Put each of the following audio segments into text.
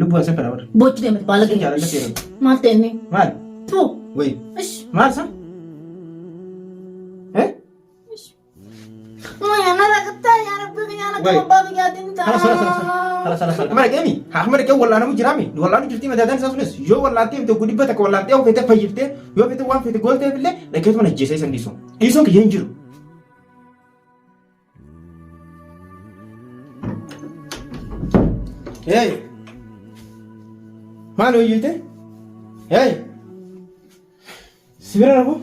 Lubbuu asii fedha warra. Boochi deemte baala Sin ga'e. jaaladha seera. Maal ta'e inni? Maal? Tuu. Wayi. Ish. Maal sa? Eh? Wayi. Khalas khalas khalas. Khalas khalas khalas. Amara deemi. Haa amara kee wallaanamu jiraami. Wallaanu jirti madaadaan isaa sunis yoo wallaantee himte gudibba takka wallaantee yoo feete fayyiftee yoo feete waan feete goolteef illee dhaggeetuma na jeesee isan dhiisu. Dhiisuun kiyya hin jiru. Hey! Maal hojjete? Hey! Si bira rafu?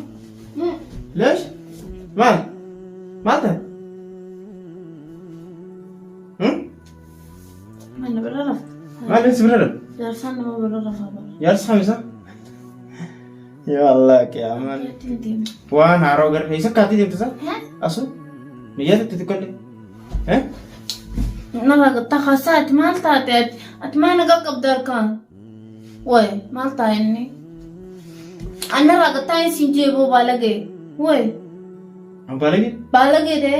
Leesh? Maal? Maal ta'e? Hmm? Mana bira rafta. Maal si bira rafu? Jaarsaan nama bira rafaa bara. Jaarsa kamisa? Yaa Allah qiyaamaan. Waan haaroo gartee isa akkaatii deemte isaa? Asu? Biyya itti xiqqollee? Eh? Narraa gattaa kaasaa ati maal taate ati ati maal nagaa qabda harkaan? Way maal ta'a inni? Ani narraa gattaa hin siin jeeboo baalagee. Way Baalagee? baalagee ta'e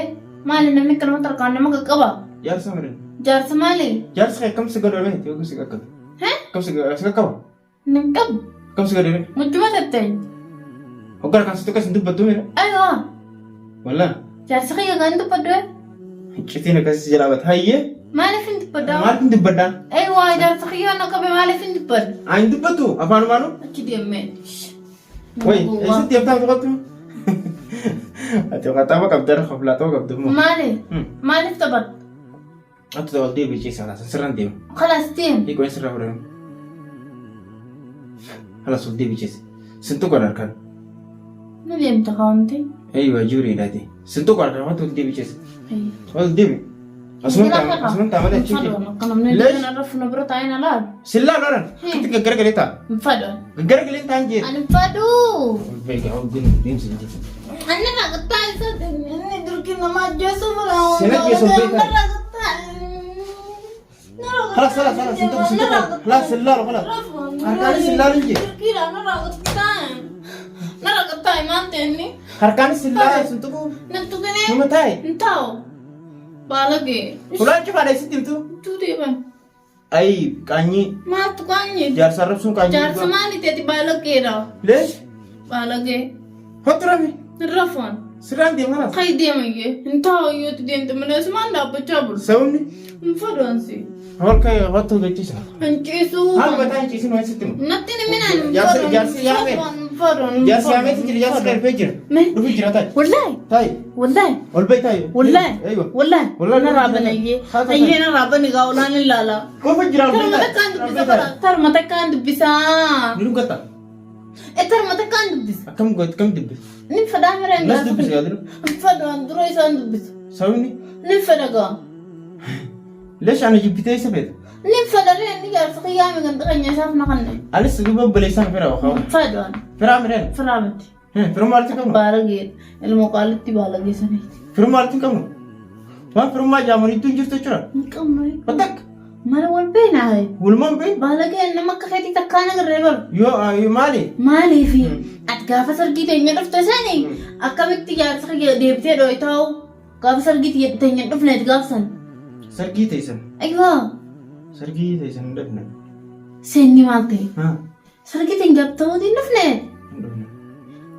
maali namni akkanumatti harkaan nama qaqqaba? Jaarsa malee. Jaarsa maali? Jaarsa kee akkam si godhame yookiin si qaqqabe? Akkam si qaqqaba? Hin qabu. Akkam si godhe? Muchuma tatteen. Hoggaa kan si tuqas hin dubbattu mira. Aywa. Wallah. Jaarsi kiyya kan dubbadhu. Iccitiin akkasii si jalaa bata. Hayyee. Maaliif hin dubbadhu? Maaliif hin dubbadhaa? Aywa jaarsi kiyya na qabe maaliif hin dubbadhu? Haa hin dubbattu afaanumaanu. Achi deemee. Wayi eessatti deemtaa tuqattu? Ati qaxaama qabda irra koflaatoo qabdu immoo. Maali? Maaliif taphatta? Ati ol deebi ciisa kalaas sirraan deema. Kalaas deem. Hiikoo sirraa fudhame. Kalaas ol deebi ciisa. Sintu godha harkaan. Ni deemta kaawwanti. Eeywa juuriidhaati. Sintu godha harkaan ol deebi ciisa. Ol deebi. Asuman ta'a asuman ta'a malee achi. Akka namni Leesh. irra funa bira taa'ee na laalu. Sillaa loran. Kitti gaggaragalee ta'a. Hin fadhu. Gaggaragalee ta'an jee. Ani hin fadhu. Beeka ol deemi deemsi jee. Ani raqataa isa inni durki nama ajjeesuu fira. Sena ajjeesuu beekaa. خلاص خلاص خلاص انت بس انت خلاص سلالو خلاص harkaan sillaalu hin jiru. Harkaan sillaalu sun tuqu numa taa'e. Baalagee. Fulaan cufaadha isitti himtu. Tuuteeban. Ayi qaanyii Maaltu qaanyee? jaarsa arrabsuun qaanyii. Jaarsa maali ta'eeti baalageedha. Leesh Baalagee. hottu rafi Rafuun. sirraan deema kanaaf. Kai deema iyyee. Hin taa'u iyyootti deemte malee asumaan dhaabbachaa bulu. Sababni Hin fadhu ansi. holka hottu jechiisa. Hin ciisuu. Haala mataa hin ciisin waan sitti himu. Natti ni minaan hin Jaarsi- fadhu. jaarsi yaamee. Hin fadhu. Hin Jaarsi fadhu. yaameeti jira jaarsi qarfee jira. Mee? Dhufi jira taa'i. Wallahi. Taa'i. Wallahi. Ol ba'i taa'i. Wallahi. Eeywa. Wallahi. Wallahi. Na raabana iyyee. Haa ta'u. Iyyee na raabani gaa olaan hin laala. Dhufi jira ol ba'i Tarma taa'i. takkaan Ol dubbisa ba'i bara. taa'i. Tarma takkaan dubbisaa. Ni dhugatta. E tarma takkaan dubbisa. Akkam gooti kam dubbisa? Ni fedhaa mireen Nas dubbisa yaaduu. Hin fedhu an dura isaan dubbisa. Sababni Ni fedha gaa. leesh ana jibbitee isa feeta. Ni fedha ree inni jaarsa kiyyaa mi ganda keenya isaaf na kanne. Anis duuba obboleessaan fira haa. Hin fedhu an. Firaa mireen. Firaa miti. Firummaa walitti qabnu. Baalagee ilmoo qaalitti baalagee saniiti. Firummaa walitti hin qabnu. Waan firummaa jaamuun iddoo hin jirtu jechuudha. Hin qabnu. Bakka Mana wal beenaa. walumaan beeku. Baalagee nama akka keetii takkaan agarree bara. Yoo maali? Maaliifi ati gaafa sargii teenya dhufte sani akkamitti jaarsa kiyya deebitee dhooytaa'u gaafa sargii teenya dhufne ati gaafa san. Sargii teessan. Ayyoo Sargii teessan hin dhufne. seenni maal ta'e? Haa Sargii teenya ta'uutiin dhufne. hin dhufne.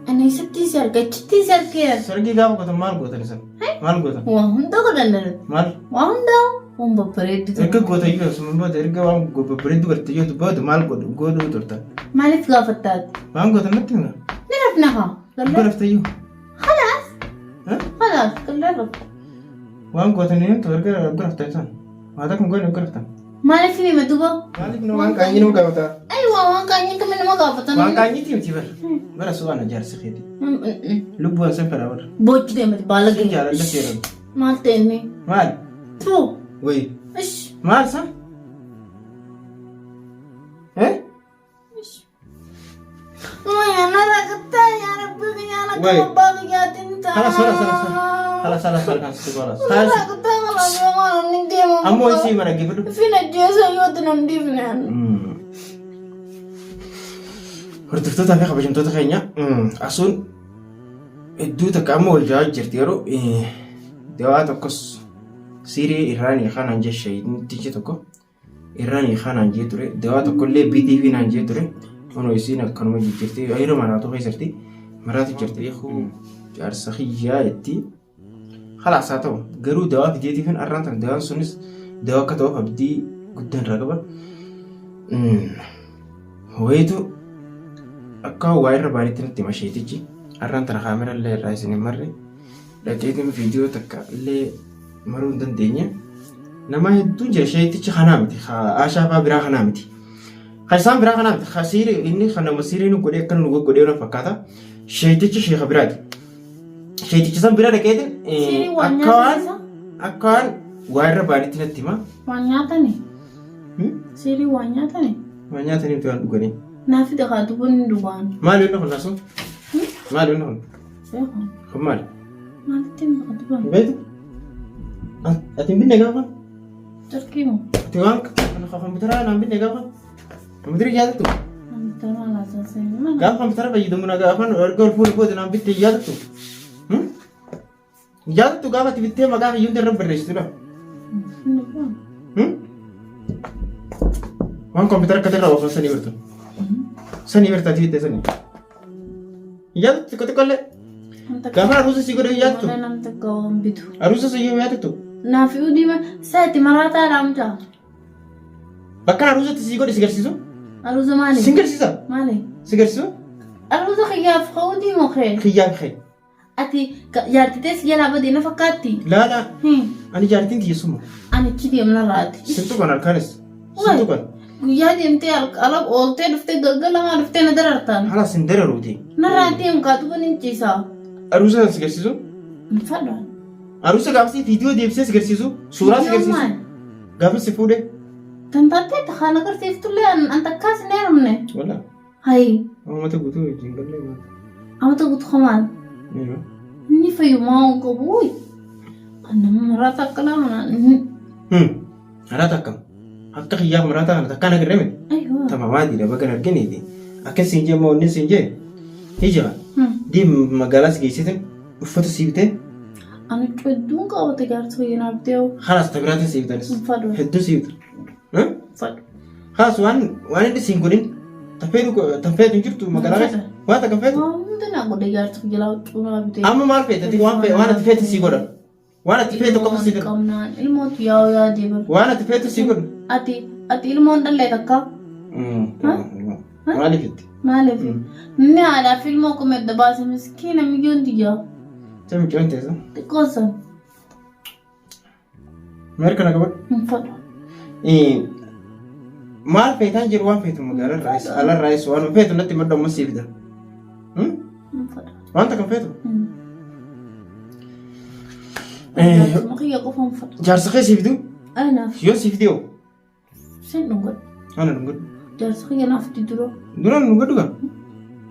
Ani eessatti si arga achitti si argeera. Sargii gaafa gootan maal gootan isin? Maal gootan? Waa hunda godhan dhala. Maal? Waa hunda waan babbareeddu Erga ta'e. goota iyyuu asuma booda erga waan babbareeddu garte iyyuu booda maal godhu godhuu turtan? Maaliif gaafattaati? Waan gootan natti hima. Ni rafna haa. Erga Gallee. rafte iyyuu. Khalaas. Ha? Khalaas gallee rafna. Waan gootan hin himtu erga raftan san. Waa takka hin goone erga raftan. Maaliif hime duba? Maaliif nu waan qaanyii nama gaafata? Aywa waan qaanyii kami nama gaafatan. Waan qaanyiiti miti bara. Bara su'aan jaarsa keeti. Lubbuu an san fedha bara. Boochi deemati baalagee. Sin jaaladha seeran. Maal ta'e inni? Maal? Tuu. Wayi. Ish. Maal sa? Eh? Wayi. خلاص خلاص خلاص خلاص خلاص خلاص خلاص خلاص Ammoo isii mara gifadhu. Hordoftootaa fi kabajamtoota keenya asuun hedduu takka amma wal jahaa jirti yeroo dawaa tokkos siirii irraanii kanaan jecha tokko Irraan hiikaa naan jee ture. Dawaa tokkollee bitiifii naan jee ture. Kunoo isiin akkanuma jijjiirti. Yeroo maraatu keessatti maraatu jirti. Eekuu jaarsa kiyyaa jetti. Khalaas haa ta'u garuu dawaa fideetiifin arraan tana dawaan sunis dawaa akka ta'uuf abdii guddaan irraa qaba. Wayitu akka waa irra baanitti natti hima sheetichi. Arraan tana kaamera illee irraa isin hin marre. Dhaqeetiin viidiyoo takka illee maruu hin dandeenye. Nama hedduun jira sheetichi kanaa miti. Aashaa fa'aa biraa kanaa miti. Kan isaan biraa kanaa miti. Kan siirii inni kan nama siirii nu godhee akka nu godhee na fakkaata. Sheetichi sheeka biraati. Sheeticha san bira dhaqeetiin Siirii waan akka waan nyaatan isa? akka waan waa irra baanitti natti hima. Waan nyaatani? Siirii waan nyaatani? Waan nyaatanii miti waan dhuganii. Naa fida kaa dubbonni hin dhugaan. Maali inni kun nasu? Maali inni kun? Beeku. Kun maali? Maalitti hin beeku dubban? Hin beektu? Ati hin binne gaafa? Carqii moo? Ati waan kana kompiitaraa naan binne gaafa? Kompiitara yaadattu? Kompiitara maal haasa'e? Mana. Gaafa kompiitara fayyadamu na gaafa erga ol fuudhe booda naan bitte yaadattu? Yaadattu gaafa ati bittee maqaa kiyyuun irra barreessitudha? Hin dhugaan. Waan kompiitara akkati irraa oofan sanii birtu. Sanii birta ati bitte sanii. Yaadattu xiqqoo xiqqoollee. Gaafa aruusa si godhe yaadattu? Mana namni takka waan bitu. Aruusa si yoo yaadattu? Naaf iyyuu diima saati maraataa dhaamta. Bakka aruusatti sii godhe si garsiisu? Aruusa maali? Sin garsiisa? Maali? Si garsiisu? Aruusa kiyyaaf ka'uu diimoo kee? Kiyyaaf kee. Ati jaartitee si jalaa badee na fakkaatti? Laala Hmm. ani jaartiin tiyya suma. Ani achi deemna raati. Sin tuqan halkanis. Sin tuqan. Guyyaa deemtee ala ooltee dhuftee galgala maa dhuftee na darartaan. Haala sin dararuuti. Narraa deem kaatu kun hin ciisaa. Aruusa si garsiisu? Hin fadhu. Aruusa gaafsii viidiyoo deebisee si garsiisu? Suuraa si Viidiyoo garsiisu? maal? Gaafa si fuudhe. Tan taattee kan agarsiiftullee an takkaas hin heerumne. Wala. Hayi. Uummata guutuu wajjin gallee maal? Amata guutuu kamaan. Niiru. Inni fayyumaa waan qabu. Uy. Kan nama maraata akkanaa kanaan. Maraata akkam? Akka kiyyaaf maraata kana takkaan agarree miti. Ayyoo. Tamamaatiidha baga hin argineeti. Akkas siin jee moo inni siin jee? Ni jira. Deem magaalaa si geessitin uffata sii bitee Ani hedduun qabate jaarsa kiyya naaf bitee Halas ta biraatiin sii bitanis. Hin fadhu. Hedduu sii bitu. Fadhu. Halas waan waan inni siin godhin ta feetu ta feetu hin jirtu magaalaa keessa. Waan takka feetu. Waan hunda naa godhe jaarsa kiyya laa huccuu naa bitee. Amma maal feete ati waan waan ati feete sii godha. Waan ati feetu qofa sii godha. Qabnaan ilmootu yaa'u yaadee bar. Waan ati feetu sii godha. Ati ati ilmoon dhallee takka. Maaliif itti? Maaliif? Inni haadhaaf ilmoo kuma edda baase miskiina miyyoon tiyyaa. Isa mucaan teessa. Xiqqoon san Maal kana qabadhu? hin fadhu. Maal feetaan jiru waan feetu magaalaa irraayis ala irraayis waan feetu natti madda ammas sii fida. Hin fadhu. Waan takka feetu? Jaarsuma kiyya qofa hin fadhu. Jaarsa kee sii fidu? Anaaf Yoo sii fidee sin dhungadhu. Ana dhungadhu. Jaarsa kiyya naaf fidi dura. Dura na dhungadhu gaa?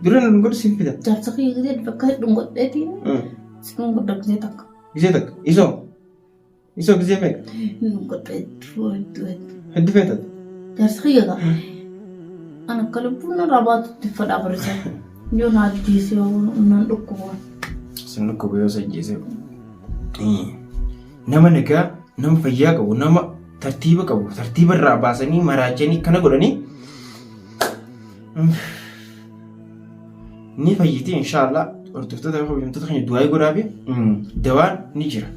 Dura na dhungadhu siin fida. Jaarsa kiyya gisee bakka dhungadheetiin si dhungadha gisee takka. Gisee takka. Isoo. Isoo gisee meeqa? Dhungadha hedduu hedduu hedduu. Hedduu feetat. Jaarsa kiyya gaa. Ana akka lubbuun narraa baatutti fadhaa barisa. Yoo na ajjeese yoo naan dhukkuba. Sin dhukkuba yoo si ajjeese. Nama nagaa, nama fayyaa qabu, nama tartiiba qabu, tartiiba irraa baasanii maraachanii kana godhanii ni fayyiti inshaallah. Hordoftoota fi kabajamtoota keenya du'aayii godhaa fi dawaan ni jira.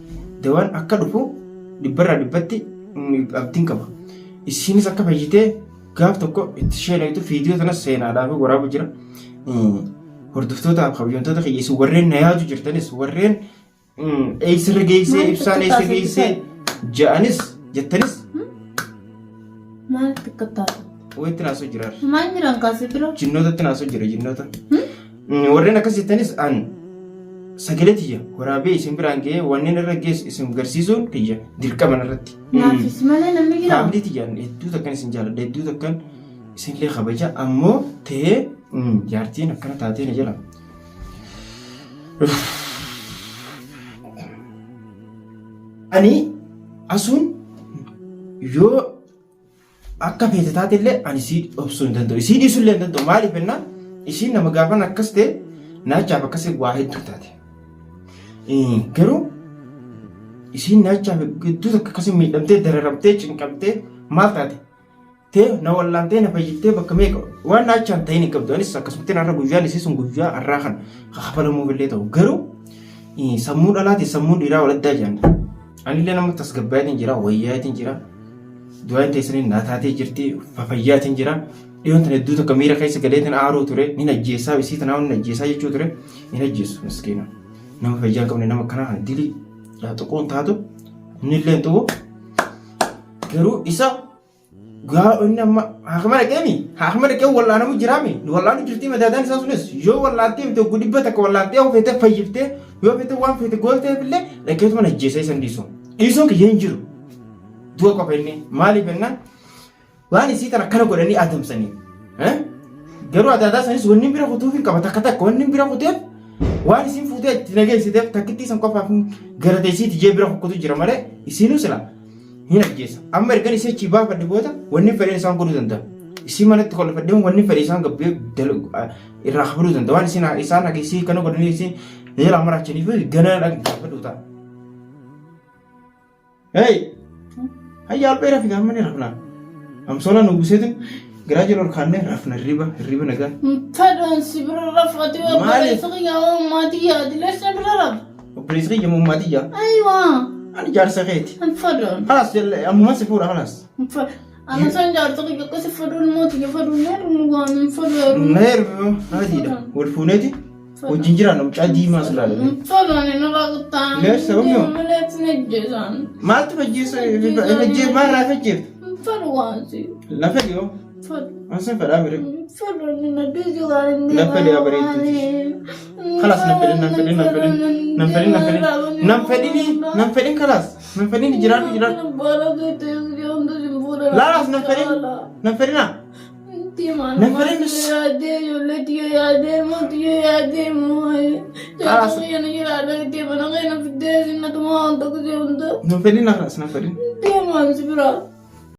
Dawaan akka dhufu dhibbarraa dhibbatti abdiin qaba. Isiinis akka fayyitee gaaf tokko itti sheenaytu viidiyoo sanas seenaadhaaf waraabu jira. Hordoftoota fi kabajamtoota keenya isin warreen na yaadu jirtanis warreen eessarra geessee Maal ibsaan itti eessa taasise? geessee ja'anis jettanis Maal itti taate? wayitti naasoo jira. Maal jiran kaasee bira? Jinnootatti naasoo jira jinnoota. Warreen akkas jettanis an sagalee tiyya waraabee isin biraan ga'ee wanneen irra geessu isin garsiisuun tiyya dirqama irratti. Naafis malee namni jira. Faamilii tiyyaan hedduu takkan isin jaaladha hedduu takkan isinillee kabaja ammoo ta'ee jaartiin akkana taatee na jala. Ani asuun yoo akka feete taate illee ani sii obsuu hin danda'u. Isii dhiisuu illee hin danda'u. Maaliif jennaan isiin nama gaafan akkas ta'e naachaaf akkasii waa hedduu taate. Garuu isiin naachaaf hedduu takka akkasii miidhamtee dararamtee cinqamtee maal taate? Tee na wallaantee na fayyiftee bakka meeqa waan na achaan ta'in hin qabdu. Anis akkasumatti har'a guyyaan isii sun guyyaa har'aa kan kafalamuuf illee ta'u. Garuu sammuu dhalaati sammuun dhiiraa waladdaa jiran. Anillee nama tasgabbaatiin jira, wayyaatiin jira. Du'aan teessaniin naa taatee jirti, fafayyaatiin jira. Dhiyoon tana hedduu takka miira keessa galeetiin aaruu ture. Nin ajjeessaa isii tanaa nin ajjeessaa jechuu ture. Hin ajjeessu miskiina. Nama fayyaa hin qabne nama akkanaa kana dilii tuquun taatu inni illee hin tuqu. Garuu isa gaa inni amma haakima dhaqeemi haakima dhaqee wallaanamu jiraami wallaanu jirtii madaadaan isaa sunis yoo wallaantee miti oggu 100 wallaantee yoo feete fayyiftee yoo feete waan feete goolteef illee dhaqeetuma ajjeesee isan dhiisu. Dhiisuun kiyya hin jiru. Du'a qofa inni maaliif jennaan waan isii tana akkana godhanii adamsanii. Garuu adaadaa sanis wanni bira kutuuf hin qaba takka takka wanni bira kuteef waan isiin fuutee itti nageessiteef takkittii san qofaaf gara isiiti jee bira kukkutu jira malee isiinuu sila hin ajjeesa. Amma ergan isii achii baafadhe booda wanni fedhan isaan godhuu danda'a. Isii manatti kolfadhee wanni fedhe isaan gabbee irraa kafaluu danda'a. Waan isiin isaan haga isii kana godhanii isii na jalaa maraachaniif ganaa gaafadhu ta'a. Hey! Hayya alphee rafi gaama ni rafna. Amsola nu buseetin garaa jala ol kaannee rafna hirriba hirriba nagaa. Fedhan si bira rafu ati Maaliif? obboleessa kiyya maatii yaadi si bira rafu. Obboleessi kiyya moo maatii yaa? Aywa. Ani jaarsa keeti. Hin fedhan. Kalaas ammuma si fuudha kalaas. Hin fedhan. Ana san jaarsa kiyya akkasi fedhuun mootii fedhuun heeruun waan hin fedhu. Na heeruma adiidha. Wal fuuneeti. Wajjin jiraanna mucaa diimaa si laala. Fedhan inni raaquttaan. Lees sababni hoo? Malees ni ajjeesan. Maaltu fajjeessa? Fajjee maal irraa fajjeefta? Fedhu waan si. Lafa dhiyoo. Fedhu. Ansan fedhaa mire. Fedhu inni na dhiisi waan inni. Lafa dhiyaa bareedduuti. Kalaas nan fedhin nan fedhin nan fedhin nan fedhin nan fedhin nan fedhini nan fedhin kalaas nan fedhin jiraadhu jiraadhu. Laalaas nan fedhin nan fedhinaa. Nan fedhin. Nan fedhin kalaas nan fedhin.